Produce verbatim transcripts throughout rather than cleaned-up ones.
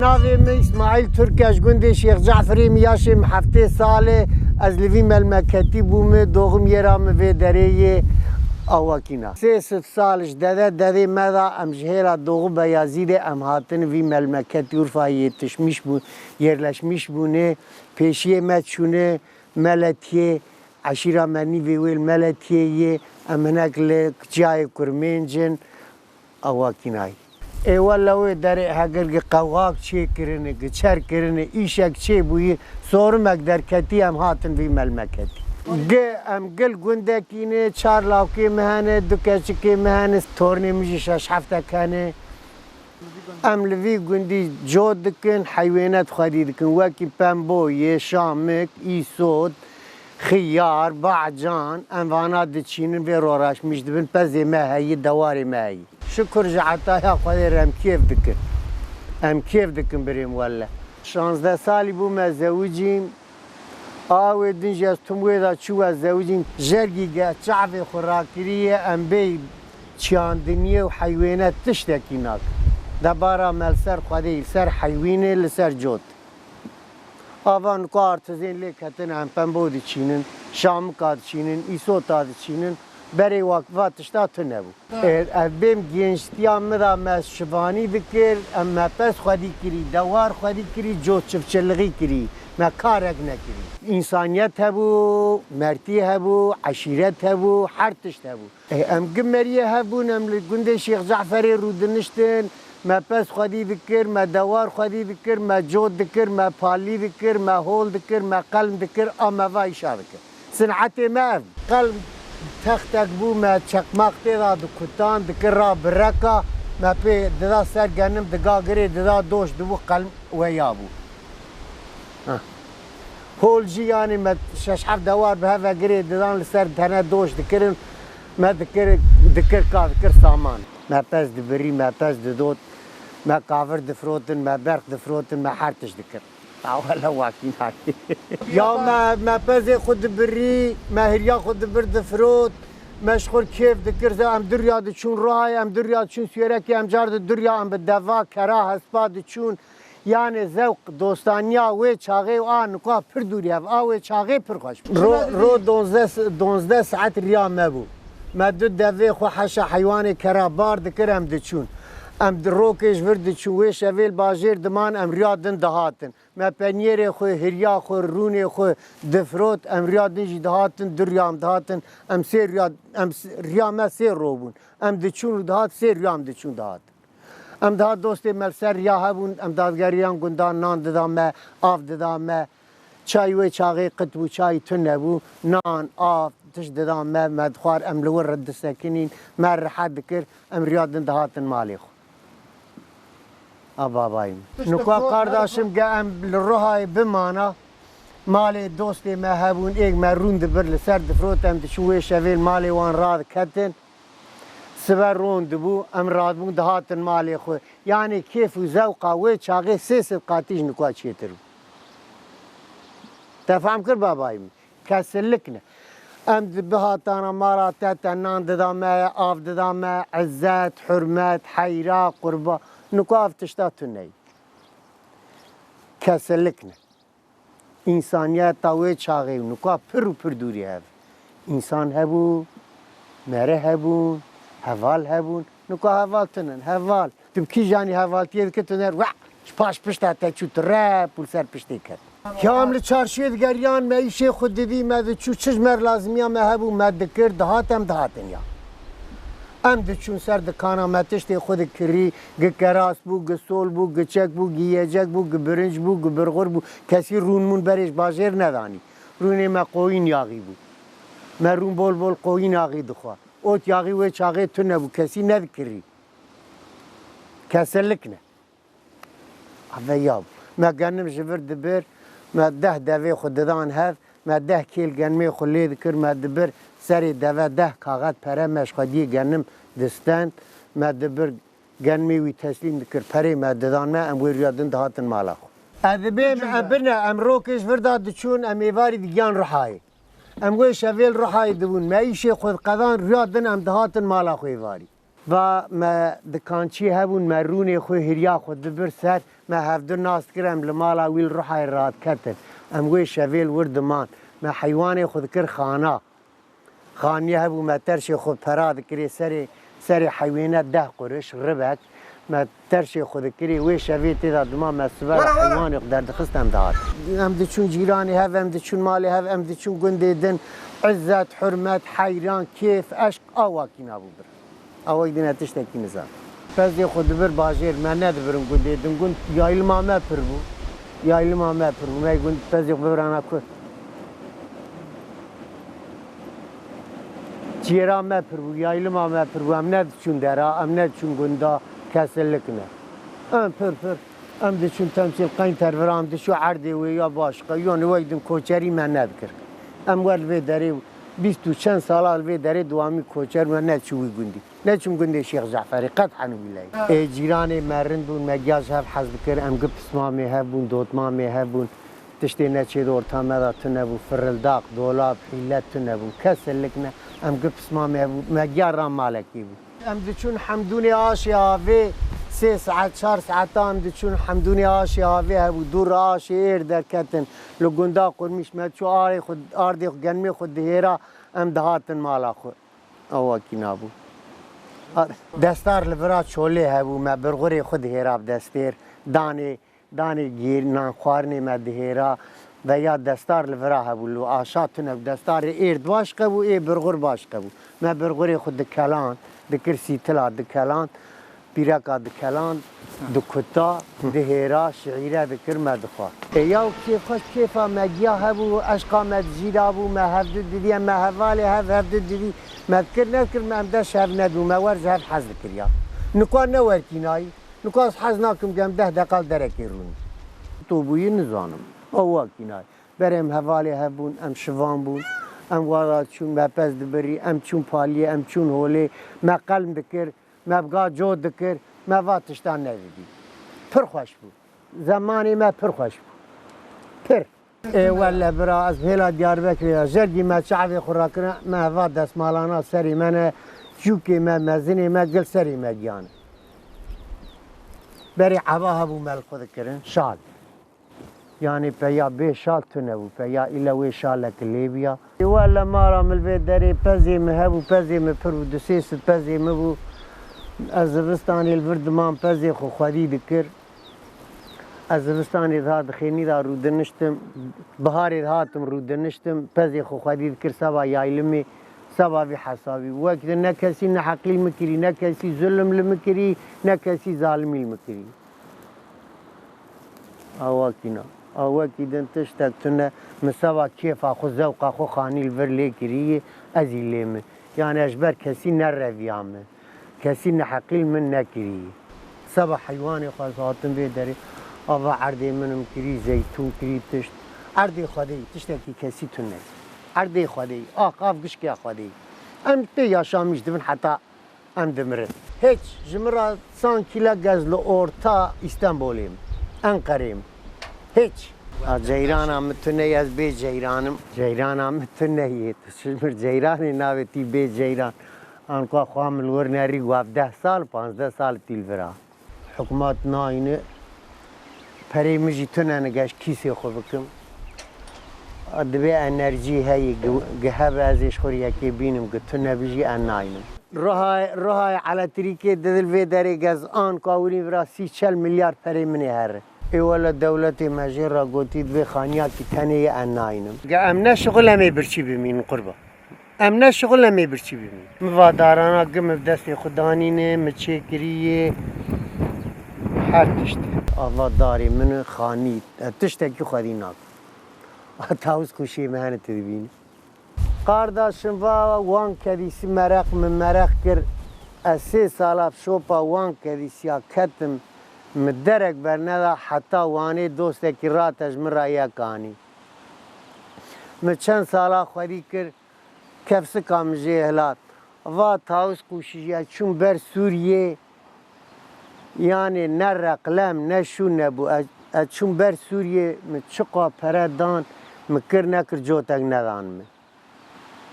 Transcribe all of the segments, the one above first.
Navê min Îsmaîl Turk e, ji gundê Şêx Caferê min, yaşê min heftê sal e. Ez li vî melmeketî bûme, doğim yê ra min vê derê yê Awakîna. Sê sed sal ji dede dedê me de em ji hêla Doğu Beyazîdê em hatine vî melmeketî Urfayê yetişmiş bû, yerleşmiş bûne. Pêşiyê me çûne Meletiyê, eşîra me nîvê wê li Meletiyê yê, em hinek li ciyayê Kurmênc in. Awakînayî. Ê wele wê derê hegir gi qewxak çê kirine, gi çer kirine, îşek çê bûyî, sorimek derketî, em hatin vî melmeketî. Gi em gil gundekî ne, çar lawkê me hene, du keçikê me hene, tornê min jî şeş heftek hene. Em li vî gundî cot dikin, heywênet xwedî dikin, wekî pemboyê, şamik, îsot, xiyar, bacan, em vana diçînin, vê roraşmîş dibin, pezê me heyî, dewarê me heyî. Şukur ji etaya Xwedê re em kêf dikin. Em kêf dikin birêm welle. Şazdeh salî bû me zewicîn. A wê din jî ez tim wê de çû ez zewicîn. Jergî ge çavê xwe rakiriye, em bêy çiyandiniyê û heywêne tiştekî nak. Debara me li ser Xwedê, li ser heywînê, li ser cot. Ava nika artizên lê ketine, em pembo diçînin, şamika diçînin, îsota diçînin, berê wa, va tişta tune bû. Ê, ev bêm gençtiya min de me şivanî dikir, em me pez xwedî kirî, dewar xwedî kirî, cot çiftçilixî kirî, me karek nekirî. Însaniyet hebû, mertî hebû, eşîret hebû, her tişt hebû. Ê, em gi meriyê hebûn, em li gundê Şêx Caferê rûdiniştin, me pez xwedî dikir, me dewar xwedî dikir, me cot dikir, me palî dikir, me hol dikir, me qelm dikir, a me va îşa dikir. Sinetê me ev. Qelm textek bû, me çeqmaq tê de dikutan, dikir ra bireka, me pê dida ser genim, diga girê, dida doş dibû, qelm weya bû. Heh. Hol jî, yanî me şeş heft dewar bi hev ve girê didan, li ser tene doş dikirin, me dikir, dikir ka dikir saman. Me pez dibirî, me pez didot, me kavir difirotin, me berq difirotin, me her tişt dikir. Awele wakî nakê. Ya me, me pezê xwe dibirî, me hiriya xwe dibir difirot, me ji xwe kêf dikir, ze em durya diçûn Ruhayê, em durya diçûn Sêrekê, em car di durya em bi deva, kera, hespa diçûn. Yanê zewq, dostaniya wê çaxê û a nika pir dûrî hev, a wê çaxê pir xweş bû. Ro, ro donzdeh, donzdeh saet riya me bû. Me du devê xwe heşa heywanê kera bar dikir, em diçûn. Em di rokê ji vir diçûn, wê şevê li bajêr diman, em riya din dihatin. Me peniyêrê xwe, hiriya xwe, rûnê xwe difirot, em riya din jî dihatin, du riya em dihatin, em sê riya, em s-, riya me sê ro bûn. Em diçûn û dihat, sê riya em diçûn dihat. Em dihat dostê me li ser riya hebûn, em dadgeriyan gundan nan dida me, av dida me. Çay wê çaxê qit bû, çayî tune bû. Nan, av, tişt dida me, me dixwar, em li wir re disekinîn, me rehet dikir, em riya din dihatin malê xwe. A babayî min. Nika qardaşim ge em li Ruhayê bimana, malê dostê me hebûn, êk me rûn dibir li ser difirot, em diçûn wê şevê li malê wan radiketin. Sibe ron dibû, em radibûn dihatin malê xwe. Yanê kêf û zewqa wê çaxê sê sed qatî ji nika çêtir bû. Te fehm kir babayî min? Kesinlik ne. Em di bihatana mala te, te nan dida me, av dida me, izzet, hurmet, heyra, qurba. Nika ev tişta tune ye. Kesinlik ne. Însaniyeta wê çaxê û nika pir û pir dûrî hev. Însan hebû, mere hebûn, heval hebûn. Nika heval tune ne, heval. Tu bi kîjanî hevaltiyê dike, tu ner, weh, ji paş pişta te çû, tu rep û li ser piştê ket. Ya em li çarşiyê digeriyan, me îşê xwe didî, me diçû, çi ji me re lazimiya me hebû, me dikir, dihat, em dihatin ya. Em diçûn ser dikana me, tiştê xwe dikirî, gi keras bû, gi sol bû, gi çek bû, gi yecek bû, gi birinc bû, gi birxur bû. Kesî rûn mûn berê ji bajêr nedanî. Rûnê me qoyîn yaxî bû. Me rûn bol bol qoyîn yaxî dixwar. Ot yaxî wê çaxê tune bû, kesî nedikirî. Kesinlik ne. Eve ya bû. Me genim ji vir dibir, me deh devê xwe didan hev, me deh kêl genimê xwe lê dikir, me dibir serê deve deh kaxet pere me ji xwediyê genim distend, me dibir genimê wî teslîm dikir, perê me didan me, em wê riya din dihatin mala xwe. Ez dibêm, em birine, em rokê ji vir de diçûn, em êvarî digiyan Rihayê. Em wê şevê li Rihayê dibûn, me îşê xwe diqedan, riya din em dihatin mala xwe êvarî. Va me dikançî hebûn, me rûnê xwe, hiriya xwe dibir ser, Me hevdu nas dikir, em li mala wî li Ruhayê radiketin. Em wê şevê li wir diman. Me heywanê xwe dikir xana. Xaniye hebû, me terşê xwe pera dikirê serê, serê heywêne deh quruş, ribek. Me terşê xwe dikirê, wê şevê tê de dima me sibe re heywanê xwe derdixist, em dihat. Em diçûn cîranê hev, em diçûn malê hev, em diçûn gundê din. Îzzet, hurmet, heyran, kêf, eşq a wakî nabû bir. A wek dîne tiştekî nizan. Pezê xwe dibir bajêr, me nedibirin gundê din. Gund yaylima me pir bû. Yaylima me pir bû. Me gund pezê xwe bibirana ku. Çiyêra me pir bû, yaylima me pir bû. Em nediçûn dera, em nediçûn gunda, kesillik ne. Em pir pir, em diçûn temsîl qeyn tervira, em diçû erdê wê ya başqa. Yanî wek din koçerî me nedikir. Em wer li vê derê bîst û çend sala li vê derê dewamî koçer me neçû wî gundî. Neçûm gundê Şêx Ceferê, qet henû wî leyî. Ê cîranê me rind bûn, me giya ji hev hez dikir, em gi pismamê hev bûn, dotmamê hev bûn. Tiştê neçê di orta me de tune bû, firildaq, dolab, hîlet tune bûn. Kesillik ne, em gi pismamê hev bûn, me giya ram malekê bû. Em diçûn Hemdûnê aşê avê, sê saet, çar saetan diçûn Hemdûnê aşê avê hebû, dû re aşê êr derketin. Li gunda qurmîş me diçû arê xwe, ardê xwe, genmê xwe dihêra, em dihatin mala xwe. Awakî nabû. A, destar li vira çolê hebû, me birxurê xwe dihêra bi destêr, danê, danê gêr, nan xwarinê me dihêra, veya destar li vira hebû, li aşa tune bû, destarê êrd başqe bû, ê birxur başqe bû. Me birxurê xwe dikeland, dikir sîtila dikeland. Pîreka dikeland, dikuta, dihêra, şiîre dikir, me dixwar. E, yaw kêfxweş, kêfa me giya hebû, eşqa me di jî de bû, me hevdu didî, em me hevalê hev, hevdu didî, me dikir, nedikir, me em de şev nedû, me wer ji hev hez dikiriya. Nikwa ne werkî nayî, nikwa ez hez nakim, gem deh deqa li derekê rûnî. To bûyî nizanim, ew wakî nayî. Berê em hevalê hev bûn, em şivan bûn, em wada çûn, me pez dibirî, em çûn paliyê, em çûn holê, me qelm dikir, me bi ga cot dikir, me va tiştan nedidî. Pir xweş bû. Zemanê me pir xweş bû. Pir. Ê welle bira, ez hêla Diyarbekirê de jergî me çavê xwe rakirin, me va destmalana serê me ne, çûkê me, mezinê me gil serê me giyane. Berê eba hebû me li xwe dikirin, şal. Yanî peya bê şal tune bû, peya île wê şalek lê biya. Wele mara min li vê derê pezê min hebû, pezê min pir bû, du sê sed pezê min bû. Ez zivistanê li vir dimam, pezê xwe xwedî dikir. Ez zivistanê dihat di xênî de rûdiniştim, biharê dihatim rûdiniştim, pezê xwe xwedî dikir seba yaylimê, seba vî hesabî. Wek di ne kesî neheqî li min kirî, ne kesî zulm li min kirî, ne kesî zalimî li min kirî. Awakî na. Awakî din tiştek tune, min seba kêfa xwe, zewqa xwe xanî li vir lê kirî, ez î lê min. Yanî ez ji ber kesî nereviyame. Kesî neheqî li min nekirî. Seba heywanê xwe ez hatim vê derê, ava erdê min im kirî, zeytûn kirî, tişt. Erdê Xwedê yî, tiştekî kesî tune. Erdê Xwedê yî, ax, av gişkê Xwedê yî. Em pê yaşamîş dibin heta em dimirin. Hiç, ji min re san kîlek ez li orta Îstenbolê me, Enqerê me. Hiç. A, ceyrana min tu neyê, ez bê ceyran im. Ceyrana min tu neyê. Tu ji min ceyranê navê tî bê ceyran. Anka xwe min li wir nerî, got deh sal, panzdeh sal tî li vir a. Hikûmet nayîne, perê min jî tune, nige ez kîsê xwe bikim. Divê enerjî heyî, gi, gi hebe ez ê ji xwe re yekê bînim, gi tune bijî, ez nayînim. Roha, roha elektrîkê di dil vê derê gez an ka winî vira sî çel milyar perê min ê here. Ê wele dewletê me jê re gotî, divê xaniyakî tenê ye, ez nayînim. Ge em ne şixul em ê birçî bimînin qurban. Em ne şixul em ê birçî bimîn. Min va darana gi min bi destê xwe danîne, min çêkirî yê her tişt. Ava darê min xanî, e, tiştekî xwedî nakim. Tawis kuşê min hene tu dibînî. Qardaşim va wan kedîsî mereq min mereq kir. Ez sê sala bi şopa wan kedîsiya ketim, min derek berneda heta Wanê dostekî rate ji min re yek anî. Min çend sala xwedî kir, kefsika min jê hilat. Va Tawis Kûşî, ez çûm ber Sûriyê, yanê ne reqlem, ne şû nebû. Ez, ez çûm ber Sûriyê, min çiqa pere dan, min kir nekir cotek nedan min.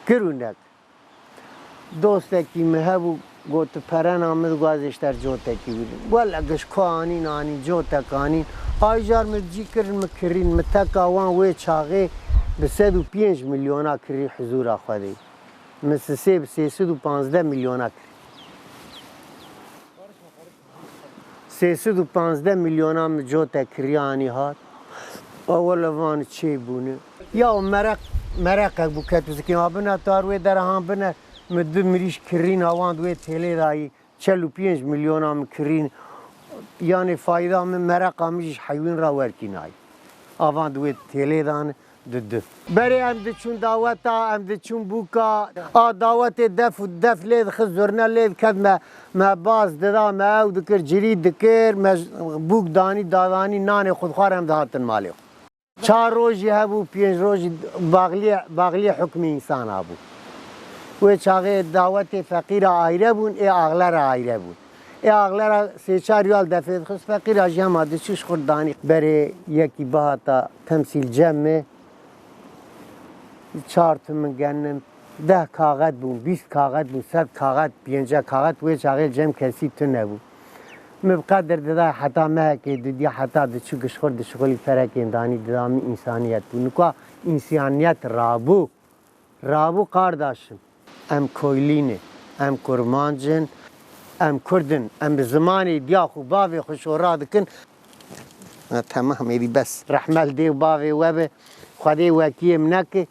Kir û nekir. Dostekî min hebû, Got, tu perena min dixwazê ji te cotekî bidin. Wele gişko anîn, anîn, cotek anîn. Ay car min cî kirin, min kirîn, min teka wan wê çaxê bi sed û pênc milyona kirî huzûra Xwedê. Min sisê bi sê sed û panzdeh milyona kirî. Sê sed û panzdeh milyona min cotek kirî anî hat. A wele van çê bûne. Ya mereq, mereqek bû, ket û zikê ma bine, tar wê dere han bine, min du mirîş kirîna wan di wê têlê dayî. Çel û pênc milyona min kirîn, yanê fayda min, mereqa min jî ji heywîn re werkî nayî. Avan di wê têlê dan didu. Berê em diçûn daweta, em diçûn bûka, a dawetê def û def lê dixist, zurne lê diket, me, me baz dida, me ew dikir, cirî dikir, me j-, bûk danî, dadanî, nanê xwe dixwar, em dihatin malê xwe. Çar rojî hebû, pênc rojî baxliyê, baxliyê hukmê însana bû. Wê çaxê dawetê feqîra ayre bûn, ê axlera ayre bûn. Ê axlera sê çar riyal defê dixist, feqîra jî hema diçû ji xwe danî. Berê yekî bihata temsîl cem me, çar tumin genim, deh kaxet bûn, bîst kaxet bûn, sed kaxet, pênce kaxet, wê çaxê cem kesî tune bû. Min bi qedir dida heta mehekê didî, heta diçû gişxur dişixulî perekên danî dida min, însaniyet bû. Nika însaniyet rabû. Rabû qardaşim. Em koylî ne, em kurmanc in, em kurd in, em bi zimanê diya xwe, bavê xwe şora dikin. Ha, temam, êdî bes. Rehme li dê û bavê we be, Xwedê wekiyê min neke.